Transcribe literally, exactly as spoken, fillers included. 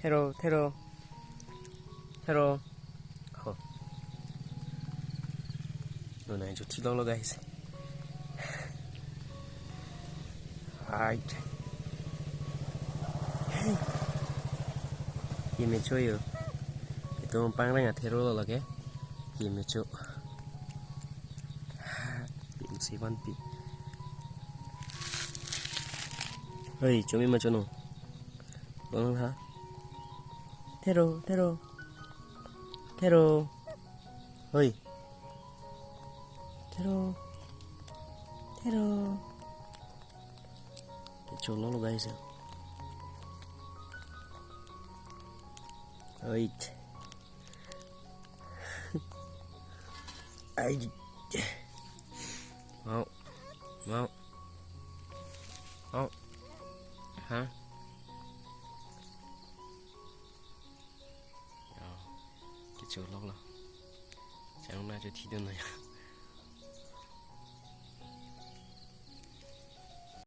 Thero, thero. Thero. Ho. Nonai jo thilonglo, guys. Right. Kemecho yo. Itum pangreng athero lo lake. Kemecho. Pin si van pi. Hei, chomi ma chono. Bang ha. Thero, thero. Thero. Hei. Thero. Thero. Kecholonglo, guys. Wait. Ai. Mau. Mau. Mau. Ha? Oh, kecholonglo. Chang na jo thidun na ya.